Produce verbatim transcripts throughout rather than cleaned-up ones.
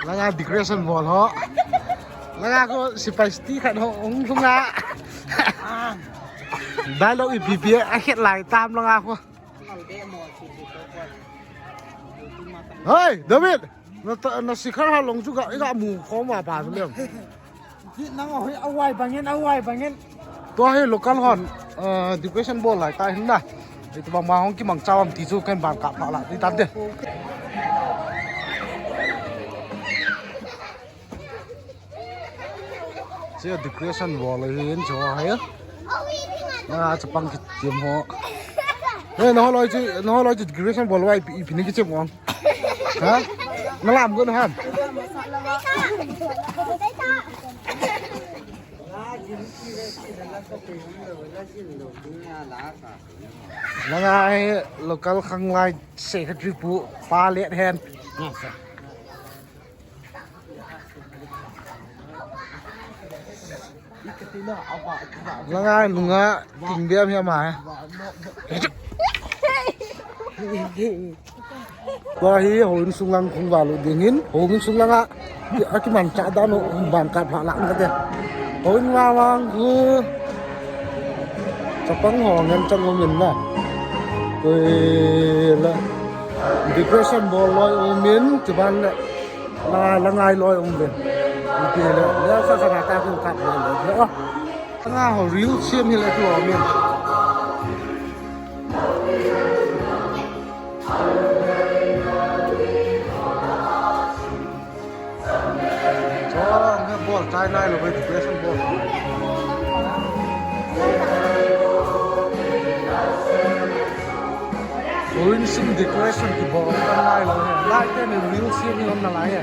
Langa decoration bol ho. Langa ko sipai sti khat ho ong thunga. Dialogue ipi pi a khet lai tam langa ko. Hei, David! Na ta, na sikhar ha long chu ga, i ga mu khom ma pa chu lem. Ji nang a hoi a wai bangin, a wai bangin. Tua hi local hon, eh, decoration bol lai ta hin na. Itu bang ma hong kimang chawam ti chu ken ban kap pha la, ti tan de. Che decoration bol hi in cho hai. Na chapang ki chem ho. He, na loi chu, na loi chu decoration bol wai pi, pi ni ki chem ong. Ha? Na lam go na han. Langa hi local khanglai secretary pu pa let hen. Langa nunga ting biam hi ama. Tua hi houin sung lang khung valu dingin, houin sung langa a kiman cha dan u ban kap hla lang kate. Houin vang vang khu chapang ho ngen chang umin na. Koi la decoration bol loi umin, chuban le la, la ngai loi um ve. Ti le, le sa sa na ta khu kap le le. Nga ho reel siam hi le tu umin. Chong he bol chai nai lo, decoration bol. Houin sung decoration kibol nai lo he. Lai te ni reel siam hi om nalai he.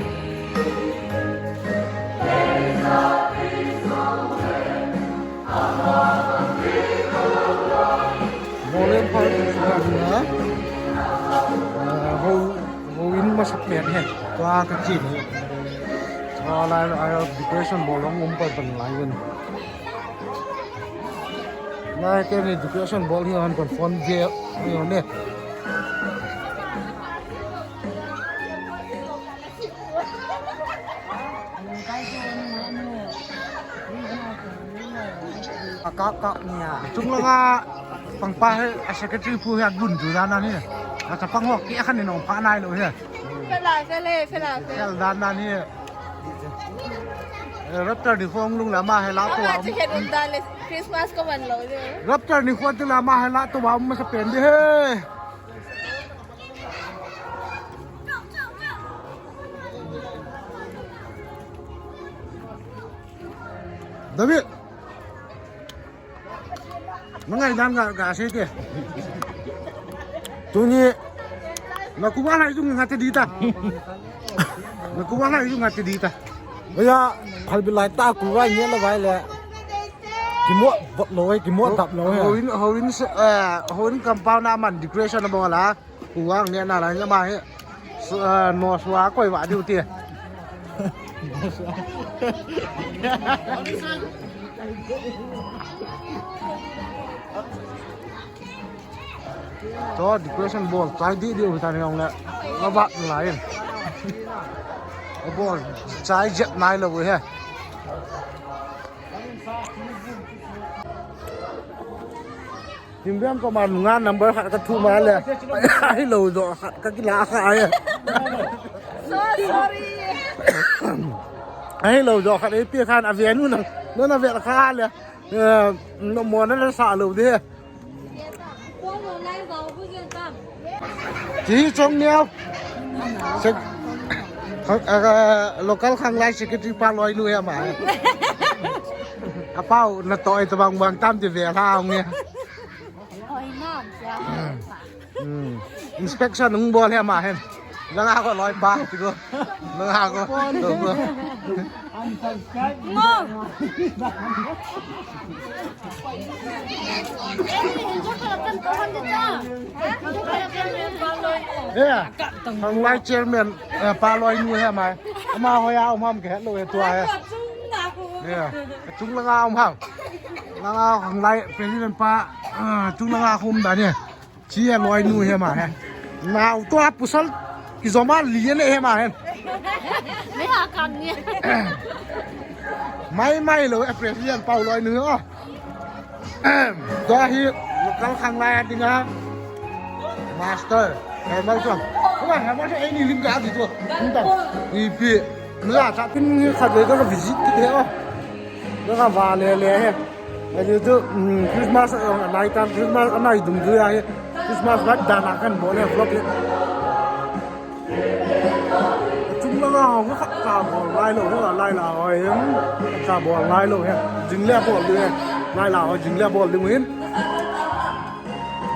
Molen pa ni na. Ho, houin masa pen he. Tua ka chin he. Tua lai lai decoration bol ong um pa pan lai ven. Lai te ni decoration bol hi han kon phone je ni ne. Akap kap nia. Chung langa pangpa he a secretary pu he agun chu dan na ni. A chapang ho ki a khan ni nong pha nai lo he. Fela, fela, fela, fela. Fel dan na ni. Eh, Raptor ni khong lung lama he la to. Ama a. Ticket um dan le Christmas ko man lo je. Raptor ni khong ti lama he la to ba masa pen de he. David. Mangai dan ga, ga se te. Tuni. Na kuba lai jung ngate di ta. Na kuba lai jung ngate di ta. Oya, khal bilai ta kuba ni la bai le. Kimo bot lo, kimo dap lo. Houin, houin se, eh, houin compound a man decoration a bol a. Kuang ni na la ni ma he. Su, eh, no sua koi va diu ti. Cho decoration bol chai di diu ta ni ong le. La ba lai. Bol chai jet nai lo he. Timbiam ko man nga number khat ka thu ma le. Ai lo jo khat ka kila kha ai. So sorry. Ai lo jo khat ai pi khan a ve nu na. No na ve kha le. Eh, no mo na na sa lo de. Chi chong niau. Sek-, khang, ah, local khanglai secretary pa loi nu he ma. Apau na toi tabang bang tam ti ve la ong e. Oi, nam, sia. Hmm. Inspection ung bol he ma hen. Langa ko loi pa ti ko. Langa ko. Ngo. Yeah. Khanglai chairman, eh, pa loi nu he mai. Ama hoiya um ham ke lo he tua he. Yeah. Chung langa um ham. Langa khanglai president pa, ah, chung langa khum da ni. Chi a loi nu he ma he. Nau tua pasal kijoma li ane he ma hen. Mai ha kam ni. Mai mai lo, eh, president pau loi nu o. Tua hi local khanglai a dinga master. Helmet chu. Kuma helmet chu eini lim ka ati chu. Inta. Ipi. Nula cha tin hi khat ve ka visit kit he o. Ka va le le he. Ahi chu, um, Christmas, uh, night time Christmas anai dung chu ahi. Christmas vat dan a kan bol he vlog hi. Chung langa ho kha kabol ngai lou, ho lai la ho hi, kabol ngai lou hi. Jing le bol diu hi. Lai la ho jing le bol diu hin.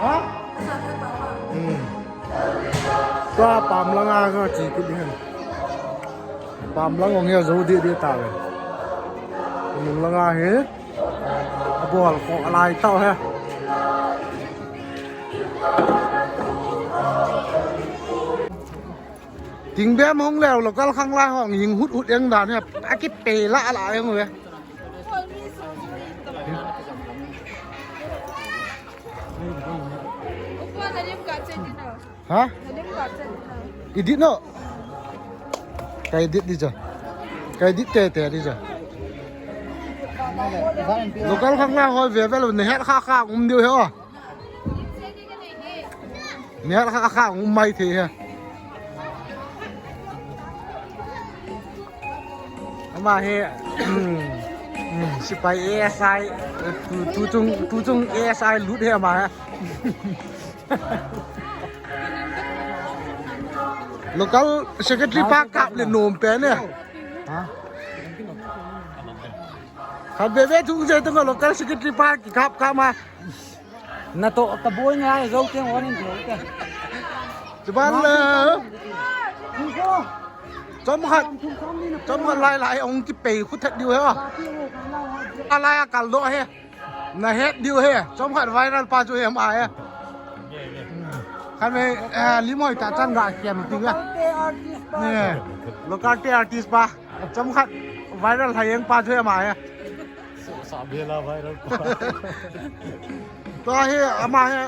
Ha? Hmm. Tua pam langa kache kit ding hin. Pam lang ong hi jou deh deh tave. Nung langa hi. Abol kho alai tau hi. Tingbem hung leu local khanglai ho hing hut hut jeng dan hi. Akipe la la jeng ve. Ha? Edit no. Ka edit ding chu. Ka edit tete ding chu. Local khanglai ho ve ve lou, nahet kha kha um diu hi o. Nahet kha kha um mai thei hi. Ama hi, um, um, sipai A S I, tu, tu chung, tu chung A S I lut hi ama hi. Local secretary pa kap le nom pen e. Ha? Khat ve ve thung je tung local secretary pa kikap kap ma. Na to ka boi ngai jo teng on in jo te. Chuban le. Chomkhat. Chomkhat lai lai ong kipei khu that diu he. Alai a kal do he. Na het diu he. Chomkhat viral pa chu he ma he. Khan me, eh, lim hoi ta chan ga kiam ting a. Local te artist pa. Chomkhat viral hai jeng pa chu he ma he. Sa bela viral pa. Tua hi ama hi,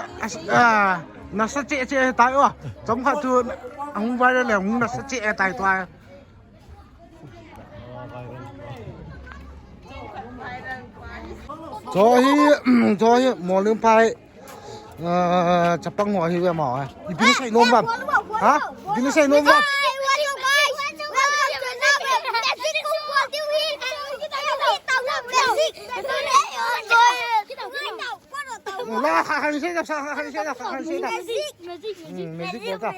ah, nasa che che tai o. Chomkhat chu ahung viral le hung nasa che tai tua. Cho hi, cho hi, Molim pai, ah, chapang ho hi ve ma, eh. Ipi na sei nom vam? Ha? Ipi na sei nom vam? La, ha, ha, sei da, ha, ha, sei da, ha, sei da. Hmm, magic bol ta.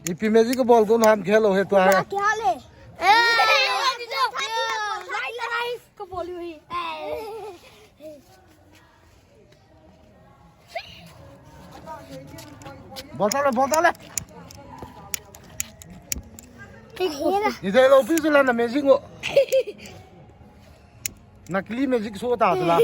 Ipi magic bol ko nam khelo he tua he. Kya le? Eh, light light ko bol hi. Bol ta le, bol ta le. Ide lo pi sula na magic ngo. Nakli magic show ta tala.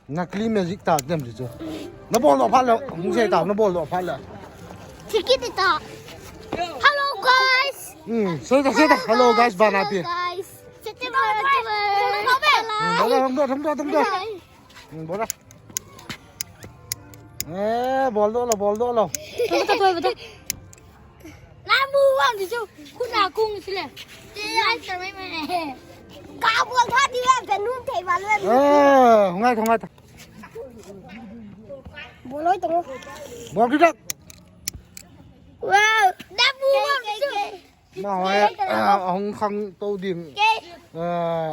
Nakli magic ta dem chu. Na bol lo phat le, hung sei ta, na bol lo phat le. Chiki ti ta. Hello guys. Hmm, sei ta, sei ta. Hello guys, bana pi. Guys. Chiki ti ta. Hmm, bol lo, bol lo, bol lo, bol lo. Hmm, bol lo. Eh, bol do lo, bol do lo. Bol do, bol do. Na mu wang di chu. Kuna kung sile. Ti ai ta mai mai. Ka bol tha di wa, ka num thei ba lo. Eh, hungai, hungai ta. Bol lo to. Bol di tak. Wow, na mu wang di chu. Mahoi, ah, hung khang to ding. Ah,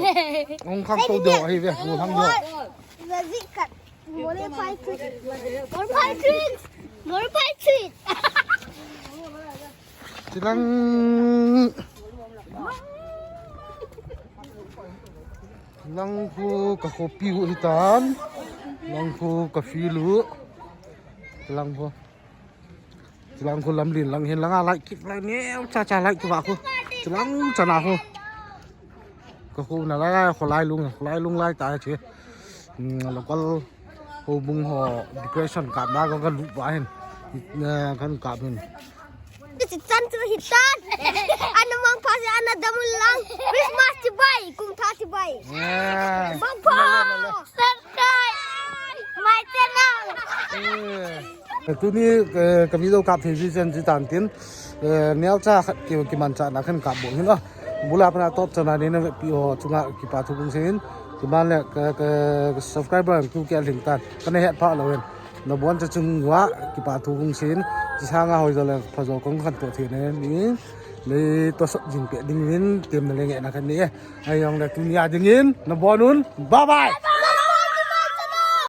hung khang to ding, ahi ve, hu hang jo. More five treat. More five treat. More five treat. Chilang, chilang khu ka khopi u hitan. Chilang khu ka feel u. Chilang khu. Chilang khu lamlin lang hin langa lai kip lai neo cha cha lai kiva khu. Chilang chana khu. Ka khu na lai lai khu lai lung, khu lai lung lai ta chi. Hmm, local ho bung ho decoration kap na ka, ka lu ba hin. Eh, kan kap hin. Chi chan chu hi tan. Lang Christmas chibai, kung tha chibai. Bang po. Subscribe my channel. Tuni ka video kap thei ji chen ji tan tin. Neocha khat ki kiman cha na khan kap bo hin a. Bula pana top chana ni na pi ho chunga kipa thu kung sin. Kiman le ka subscriber tu ke ling tan. Kana het pha lo hin. Na bon cha chung wa kipa thu kung sin. Chi sanga hoi jo le pha jo kong khan to thei ne ni. Lei to sot jing pe ding win tem na le nge na khan ni. Ai yong le tuni a ding in na bon un. Bye bye.